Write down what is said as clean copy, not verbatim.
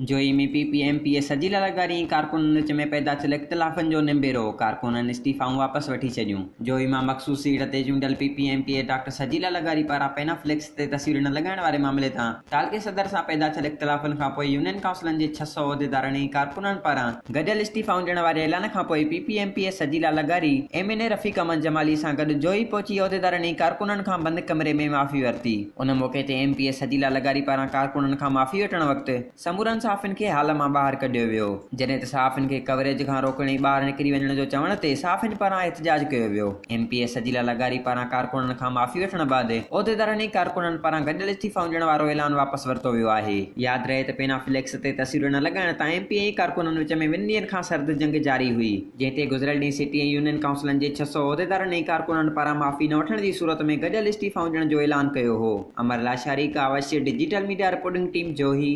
Johi ۾ P P M P A Sajila لغاري ۽ ڪارڪنن وچ ۾ پيدا ٿيل اختلافن جو نبيرو، ڪارڪنن استعيفائون واپس وٺي ڇڏيون. جوهي مان مخصوص سيٽ تي چونڊيل P P M P A doctor Sajila لغاري پاران پينا فليڪس تي تصوير نه لڳائڻ واري معاملي تان تعلقي صدر سان پيدا ٿيل اختلافن کانپوء يونين ڪائونسلن جي 600 عهديدارن ۽ ڪارڪنن پاران گڏيل استعيفائون ڏيڻ واري اعلان کانپوء P P M P A Sajila لغاري ايم اين اي رفيق احمد جمالي سان گڏ جوهي پهچي عهديدارن ۽ ڪارڪنن کان بند ڪمري ۾ معافي ورتي. ان موقعي تي ايم پي اي سجيلا لغاري پاران ڪارڪنن کان معافي وٺڻ وقت سمورن صحافين کي هال مان ٻاهر ڪڍيو ويو، جڏهن ته صحافين کي ڪوريج کان روڪڻ ۽ ٻاهر نڪري وڃڻ جو چوڻ تي صحافين پاران احتجاج ڪيو ويو. ايم پي اي سجيلا لغاري پاران ڪارڪنن کان معافي وٺڻ بعد عهديدارن ۽ ڪارڪنن پاران گڏيل استعيفائون ڏيڻ وارو اعلان واپس ورتو ويو آهي. ياد رهي ته پينا فليڪس تي تصويرون نه لڳائڻ تان ايم پي اي ۽ ڪارڪنن وچ ۾ ٻن ڏينهن کان سرد جنگ جاري هئي. جنهن تي گذريل ڏينهن سٽي ۽ يونين ڪائونسلن جي 600 عهديدارن ۽ ڪارڪنن پاران معافي نه وٺڻ جي صورت ۾ گڏيل استعيفائون ڏيڻ جو اعلان ڪيو هو. Amar Lashari, Kawish, digital media reporting team, Johi.